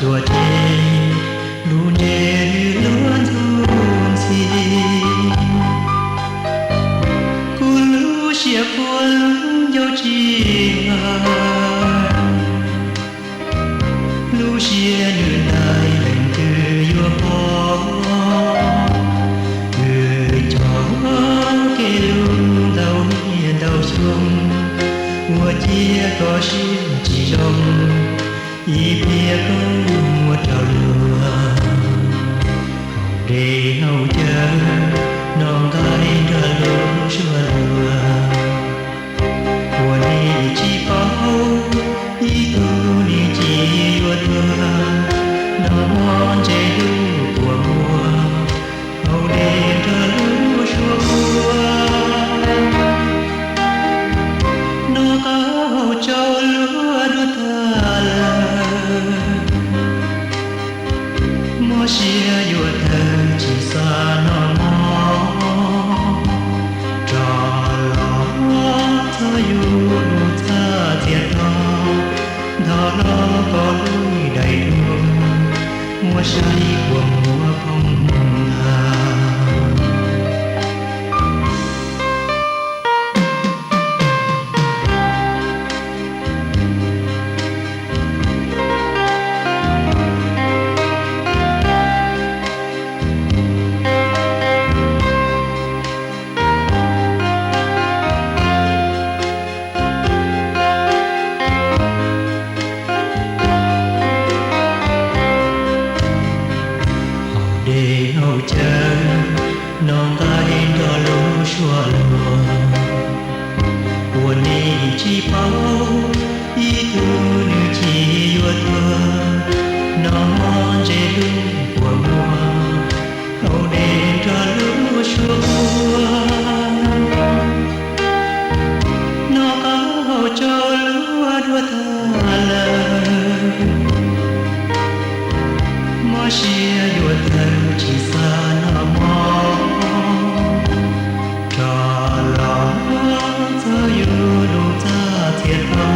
Tuaj ces lub ntsej lwg luag ntxhi ntxhi, kuv lub siab puag lub ncauj tsis hais. Lub siab nws ntais leej twg yuav pom, nws cog kev lub ntau niaj ntau xyoo, ua ciav koj siab tsis zoo, ib pliag koj muab rau luag. Hauv dej hauv cawv no nqaij nrog lub suab luag, ua li tsis paub ib tug nws cia yuav tuag, nrog mob ntsej lub kua muag, hauv dej nrog lub suab luag, noj qab hau tsau luag dua tag lawm. Mob siab yuav tawg tsis xav noj mov, rov los txog yus lub txaj txias to, nthos los koj lub daim duab, muab saib kua muag poob ntag. Hauv dej hauv cawv no nqaij nrog lub suab luag, ua li tsis paub ib tug nws cia yuav tuag, noj mob ntsej lub kua muag, hauv dej nrog lub suab luag, noj qab hau tsau luag dua tag lawm. Mob siab yuav tawg tsis xav noj mov, rov los txog yus lub txaj txias to,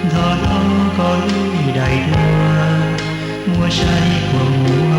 nthos los koj lub daim duab, muab saib kua muag